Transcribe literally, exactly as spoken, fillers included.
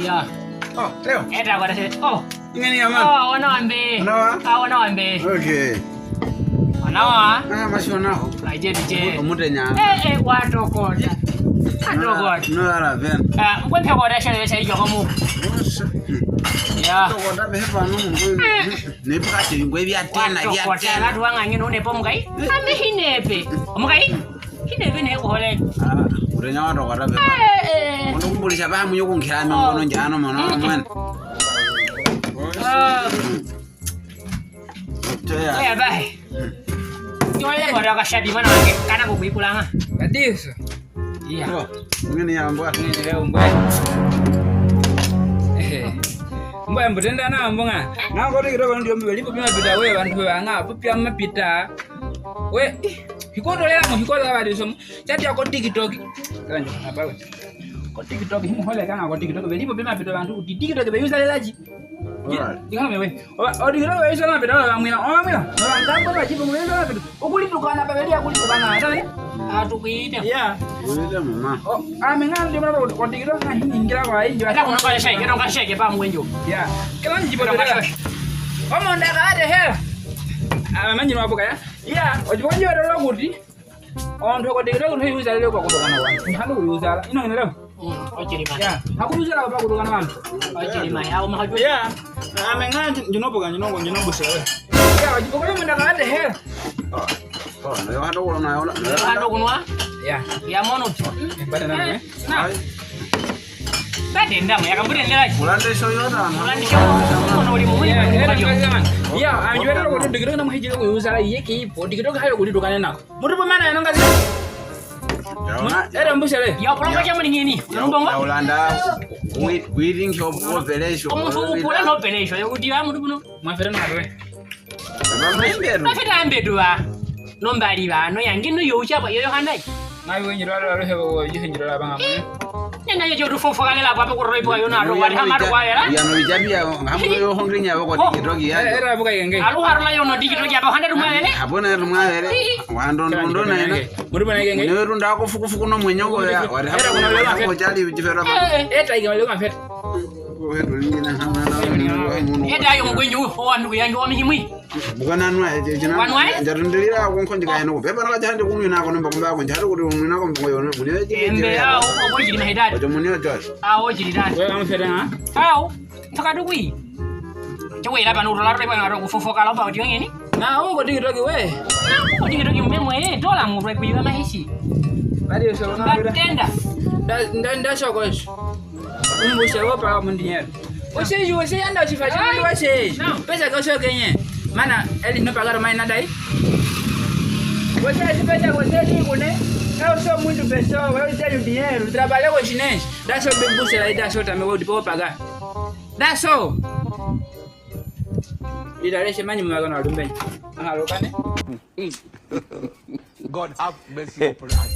Ya. Oh, Leo. Eta kwa se. Oh. Ingeni ya man. Oh, ona wambe. Ona wa? Ah, ona wambe. Okay. Ona wa? Ah, masi ona ho. Aje dije. Omutenya. Eh, eh, watokota. Watokota. No, no, no, ben. Ah, ngwe mpe kwa dasha le sai jokomu. Ya. Tokota be pa no ngwe. Ne bukati ngwe bya tena, bya tena. Watokota, latu wanga ngino ne po mukai. Ambe hinepe. Mukai. Kine bene ko hole. Ah, utenya watokota be. Eh, eh. Ono kumbulisha ba munyo kunkira mengo no njano mono mwen. Ah. Oteya. Oya bae. Yole mwana wa kashabi mwana wange kana kukuikulanga. Kadiso. Iya. Oh, ngeni ya mbwa. Ngeni leo mbwa. Eh. Mbwa mbu tenda na mbwa nga. Nga koti kitoko ndio mbe lipo pima pita we bantu banga pupya mapita. We, ih, hikoto lela mo hikoto la badi somo. Chati ya ko TikTok. Kala njo apa we. Ko TikTok himu hole kanga ko TikTok. Be lipo pima pita bantu kuti TikTok be yuza lela chi. Alright. Ikano mewe. O TikTok be yuza na pita ba mwina. O mwina. Ba ngambo ba chipo mwina na pita. Okuli tukana ba beli akuli tukana. Ata ni? Atukwita. Yeah. Wele mama. Oh, ah, menga ndi mara ko TikTok na himu ngira kwa injo. Ata kuno kwa shake, kuno kwa shake pa mwenjo. Yeah. Kala njipo. Omo ndaka ate hela. Ah, manyi no abuka ya. Iya, ojikonji wetolo kuti. Omuntu okotikitoko ntuyuzalile kwa kutokana wanu. Ntihano kuyuzala. Ino ng'eneleo. Mm, ochiri mani. Ya, hakuyuzala kwa kutokana wanu. Ochiri mani. Awo mahajwe. Ya. Ame ng'anti, ndinobuka, ndinongo, ndinobusa we. Ya, ojibukule munda kawate he. Oh, oh, nayo hando kuno, nayo, nayo hando kunwa. Ya. Ya mono. Bada na we. Na. Ai. Tadenda mu, yakambure ndela. Mulande sho yona. Mulande sho. Kono uli mumwe. Ya, ya, ya, ya. Ya, anjwera kuti TikTok na muhijire kuyuzala yeke ipo. TikTok hayo kuti tukane nako. Mutu pomana yanonga zile. Era mbusele. Ya, kulonga cha muli ngini. Nongo. Ya, ulanda. Kwi-, kwiringi operation. Omuntu ukula na operation. Yo kuti wa mutu buno. Mwafere na we. Mafita ambedu ba. No mbali ba, no yangi no yo uchapa, yo yohandai. Ngai wenyi lwalo lwalo hebo wo, yo henyi lwalo banga mwe. Nena yo jodu fofo kalela kwa peko roi buka yo na ro, wali hama ro kwa yela. Ya no ijabi ya, hamu yo hongri nya boko TikTok ya. Era buka yenge. Alu harula yo no TikTok ya, ba handa rumwa yele. Abona rumwa yele. Wando ndo ndo na yena. Muri bana yenge. Ne runda ko fuku fuku no mwenyo ko ya, wali hama ko jali jifera ba. Eta iga leo mafeta. Eta yo mgwenyo, o wanu yangi wa mihimwi. Bukana nwa, e, e, jina. Wanwa, e? Njatundirira ko nkonji kaeno ko. Beba na jahande kunwi na ko nomba kumba ko njahande kuti kunwi na ko mbo yo muni. Embe, awo, obo jiri mahidadi. Ojo muni ojo. Awo jiri dadi. Wewe amfere ha? Awo. Ntaka dukwi. Chewe ila pano utola rebe ngaro kufofoka lomba oti ongeni. Na ungo TikTok we. Na ungo TikTok mwe mwe, eh, tola murwe kuiwa mahishi. Badi so na. Batenda. Nda, nda, nda shoko. Umbuse wo pa mu dinheiro. Wose, wose anda chifa cha mundu wose. Pesa ko so kenye. Mana eli no pagaro mai nadai. Wose si pesa wose ni kune. Eu sou muito pessoa, eu tenho dinheiro, trabalho com chinês. Dá só bem busa aí, dá só também vou depois pagar. Dá só. Ida leshe manyi mwaga na lumbe. Aha, lokane. God have mercy upon us.